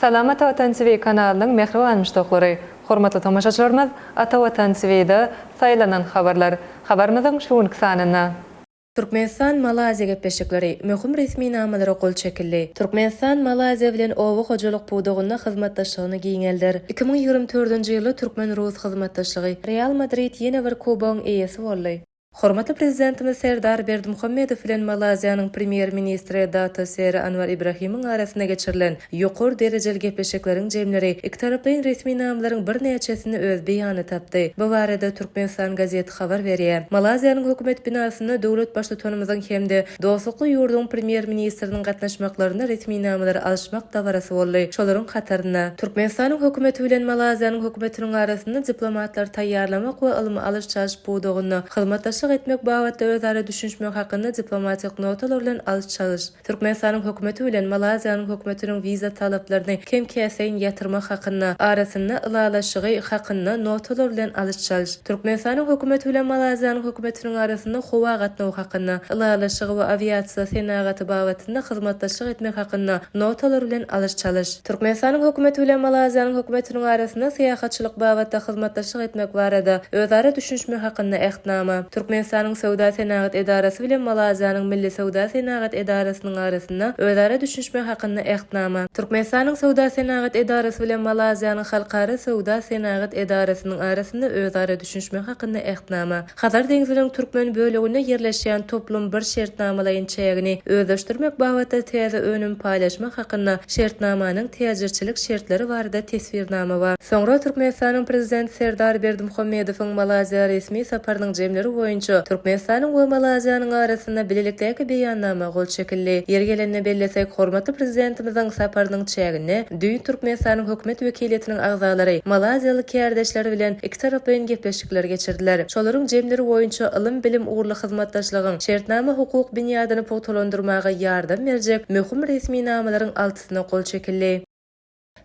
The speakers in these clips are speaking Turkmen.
Salam Ata Watan TV kanalynyň mähriban muşdaklary! Hormatly tomaşaçylarymyz Ata Watan TV-de saýlanan habarlar habarymyzyň şu günki sanynda. Türkmenistan, Malaýziýa gepleşikleri, möhüm resminamalara gol çekildi. Türkmenistan Malaýziýa bilen oba hojalyk pudagynda hyzmatdaşlygyny giňelder. 2024-nji ýylda türkmen-rus hyzmatdaşlygy. Real Madrid ýene bir kubogyň eýesi boldy. Hormatly Prezidentimiz Serdar Berdimuhamedow bilen Malaýziýanyň Premýer-ministri Dato Seri Anwar Ibrahimiň arasynda geçirilen ýokary derejeli gepleşikleriň jemleri ikitaraplaýyn resminamalaryň birnäçesinde öz beýanyny tapdy. Bu barada Türkmenistan gazeti habar berýär. Malaýziýanyň Hökümet binasynda döwlet Baştutanymyzyň hem-de dostlukly ýurduň Premýer-ministriniň gatnaşmaklarynda resminamalary alyşmak dabarasy boldy. Şolaryň hatarynda, Türkmenistanyň Hökümeti bilen Malaýziýanyň Hökümetiniň arasynda diplomatlary taýýarlamak we ylmy alyş-çalyş pudagynda hyzmatdaşlyk etmek babatda özara düşünişmek hakynda diplomatik notalar bilen alyş-çalyş, Türkmenistanyň Hökümeti bilen Malaýziýanyň Hökümetiniň wiza talaplaryny kem-käsleýin ýatyrmak hakynda arasynda ylalaşygy hakynda notalar bilen alyş-çalyş, Türkmenistanyň Hökümeti bilen Malaýziýanyň Hökümetiniň arasynda howa gatnawy hakynda ylalaşygy we awiasiýa senagaty babatynda hyzmatdaşlyk etmek hakynda notalar bilen alyş-çalyş. Türkmenistanyň Hökümeti bilen Malaýziýanyň Hökümetiniň arasynda syýahatçylyk babatda hyzmatdaşlyk etmek barada özara düşünişmek hakynda Ähtnama, Türkmenistanyň Söwda-senagat edarasy bilen Malaýziýanyň Milli söwda-senagat edarasynyň arasynda özara düşünişmek hakynda Ähtnama, Türkmenistanyň Söwda-senagat edarasy bilen Malaýziýanyň Halkara söwda-senagat edarasynyň arasynda özara düşünişmek hakynda Ähtnama, Hazar deňziniň türkmen böleginde ýerleşýän toplum bir şertnamalaýyn çägini özleşdirmek babatda täze önüm paýlaşmak hakynda şertnamanyň täjirçilik şertleri barada teswirnama bar. Soňra Türkmenistanyň Prezidenti Serdar Berdimuhamedowyň Malaýziýa resmi saparynyň jemleri boýunça Türkmenistanyň we Malaýziýanyň arasynda bilelikdäki Beýannama gol çekildi. Ýeri gelende bellesek, hormatly Prezidentimiziň saparynyň çäginde düýn Türkmenistanyň Hökümet wekiliýetiniň agzalary malaýziýaly kärdeşleri bilen ikitaraplaýyn gepleşikler geçirdiler. Şolaryň jemleri boýunça ylym-bilim ugurly hyzmatdaşlygyň şertnama-hukuk binýadyny pugtalandyrmaga ýardam berjek möhüm resminamalaryň altysyna gol çekildi.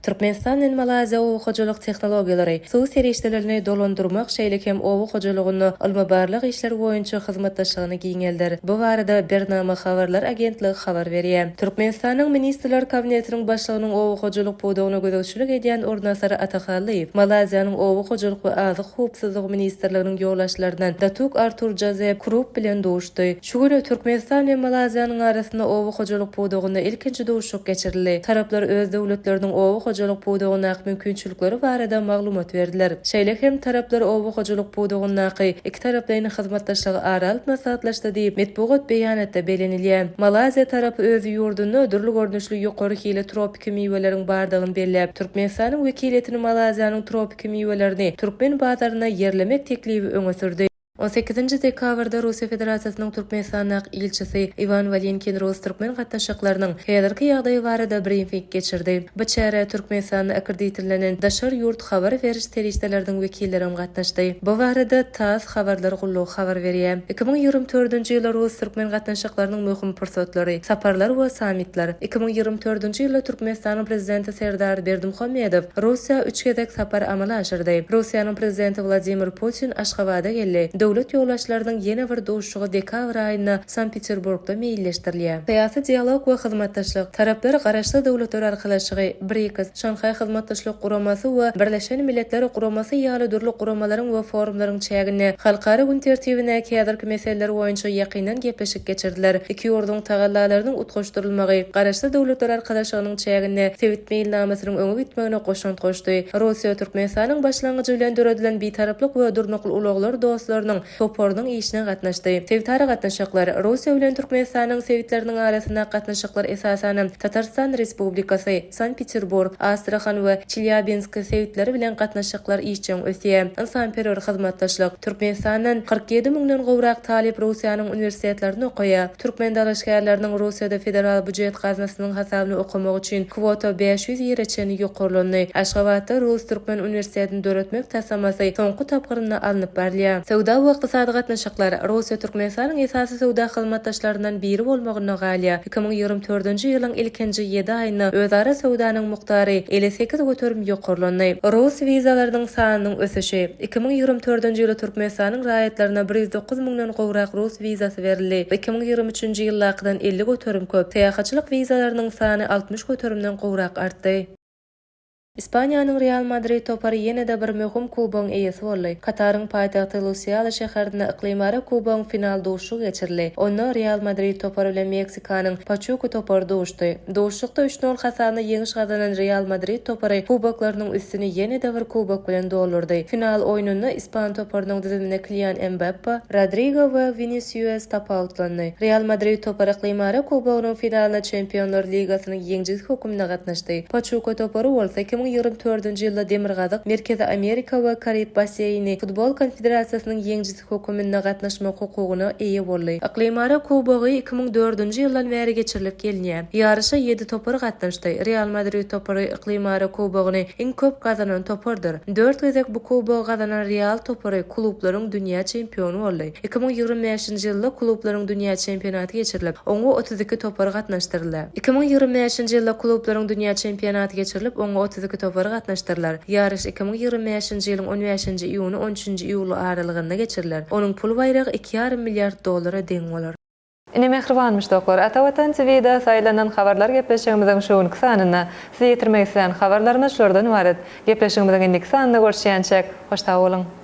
Türkmenistan bilen Malaýziýa oba hojalyk tehnologiýalary, suw serişdelerini dolandyrmak, şeýle hem oba hojalygynda ylmy-barlag işleri boýunça hyzmatdaşlygyny giňelder. Bu barada Bernama habarlar agentligi habar berýär. Türkmenistanyň Ministrler Kabinetiniň Başlygynyň oba hojalyk pudagyna gözegçilik edýän orunbasary Ata Hallyýew Malaýziýanyň Oba hojalyk we azyk howpsuzlygy ministrliginiň ýolbaşçylaryndan Datuk Artur Jozep Krupp bilen duşdy. Şu gün Türkmenistan we Malaýziýanyň arasynda oba hojalyk pudagynda ilkinji duşuşyk geçirildi. Taraplar öz döwletleriniň oba hojalyk pudagyndaky mümkinçilikleri barada maglumat berdiler. Şeýle hem taraplar oba hojalyk pudagyndaky ikitaraplaýyn hyzmatdaşlygy ara alyp maslahatlaşdy diýip, metbugat beýanatda bellenilýär. Malaýziýa tarapy öz ýurdunda dürli görnüşli ýokary hilli tropiki miweleriň bardygyny belläp, Türkmenistanyň wekiliýetini Malaýziýanyň tropiki miwelerini türkmen bazarynda ýerlemek teklibi öňe sürdi. On sekizinji dekabrda Russiýa Federasiýasynyň Türkmenistandaky ilçisi Iwan Walinkin rus-türkmen gatnaşyklarynyň häzirki ýagdaýy barada brifing geçirdi. Bu çärä Türkmenistanda akkreditirlenen daşary ýurt habar beriş serişdeleriniň wekillerem gatnaşdy. Bu barada tass habarlar gullugy habar berýär. 2024-nji ýyl rus-türkmen gatnaşyklarynyň möhüm pursatlary, saparlar we sammitler. 2024-nji ýylda Türkmenistanyň Prezidenti Serdar Berdimuhamedow Russiýa üç gezek sapar amala aşyrdy. Russiýanyň Prezidenti Wladimir Putin Aşgabada geldi. Döwlet ýolbaşçylarynyň ýene bir duşuşygy dekabr aýynda Sankt-Peterburgda meýilleşdirilýär. Syýasy dialog we hyzmatdaşlyk. Taraplar Garaşsyz Döwletler Arkalaşygy, BRIKS, Şanhaý Hyzmatdaşlyk Guramasy we Birleşen Milletler Guramasy ýaly dürli guramalaryň we forumlaryň çäginde halkara gün tertibindäki häzirki meseleler boýunça ýakyndan gepleşik geçirdiler. Iki ýurduň tagallalarynyň utgaşdyrylmagy Garaşsyz Döwletler Arkalaşygynyň çäginde sebit meýilnamasynyň öňe gitmegine goşant goşdy. Russiýa Türkmenistanyň başlangyjy bilen döredilen Bitaraplyk we durnukly ulaglar dostlarynyň toparynyň işine gatnaşdy. Sebitara gatnaşyklar. Russiýa bilen Türkmenistanyň sebitleriniň arasyndaky gatnaşyklar esasanam Tatarystan Respublikasy, Sankt-Peterburg, Astrahan we Çelýabinsk sebitleri bilen gatnaşyklar işjeň ösýär. Ynsanperwer hyzmatdaşlyk. Türkmenistandan 47 müňden gowrak talyp Russiýanyň uniwersitetlerinde okaýar. Türkmen dalaşgärleriniň Russiýada federal býujet gaznasynyň hasabyna okamagy üçin kwota 500 ýere çenli ýokarlandy. Aşgabatda Rus-türkmen uniwersitetini döretmek taslamasy soňky tapgyrynda alnyp barylýar. Söwda we ykdysady gatnaşyklar. Russiýa Türkmenistanyň esasy söwda hyzmatdaşlaryndan biri bolmagynda galýar. 2024-nji ýylyň ilkinji ýedi aýynda özara söwdanyň mukdary 58% ýokarlandy. Rus wizalarynyň sanynyň ösüşi. 2024-nji ýyly Türkmenistanyň raýatlaryna 109 müňden gowrak rus wizasy berildi. Bu 2023-nji ýyldakydan 50% köp. Syýahatçylyk wizalarynyň sany 60 göterimden gowrak artdy. Ispaniýanyň Real Madrid topary ýene-de bir möhüm kubogyň eýesi boldy. Kataryň paýtagty Lusiala şäherinde yklymara kubogyň final duşuşygy geçirildi. Onda Real Madrid topary bilen Meksikanyň Paçuka topary duşdy. Duşuşykda üç nol hasabynda ýeňiş gazanan Real Madrid topary kuboklarynyň üstüni ýene-de bir kubok bilen doldurdy. Final oýnunda ispan toparynyň düzüminde Kilian Mbappe, Rodrigo we Winisius tapawutlandy. Real Madrid topary yklymara kubogynyň finalyna Çempionlar ligasynyň ýeňijisi hökmünde gatnaşdy. Paçuka topary bolsa 2024-nji ýylda Demirgazyk, Merkezi Amerika we Karib basseýni futbol konfederasiýasynyň ýeňijisi höküminde gatnaşmak hukugyna eýe boldy. Yklymara kubogy 2004-nji ýyldan bäri geçirilip gelinýär. Ýaryşa ýedi topar gatnaşdy. Real Madrid topary Yklymara kubogyny iň köp gazanan topardyr. Dört gezek bu kubogy gazanan Real topary klublaryň dünýä çempiony boldy. 2025-nji ýylda klublaryň dünýä çempionaty geçirilip, oňa 32 topar gatnaşdyryldy. 2025-nji ýylda klublaryň dünýä çempionaty geçirilip, oňa 32 topar gatnaşdyrylar. Ýaryş 2025-nji ýylyň on bäşinji iýuny on üçünji iýuly aralygynda geçiriler. Onuň pul baýragy iki ýarym milliard dollara deň bolar. Ine mähriban muşdaklar, Ata Watan TV-da saýlanan habarlar gepleşigimiziň şu günki sanynda size ýetirmek islän habarlarymyz şulardan ybarat. Gepleşigimiziň indiki sanynda görüşýänçäk, hoş sag boluň!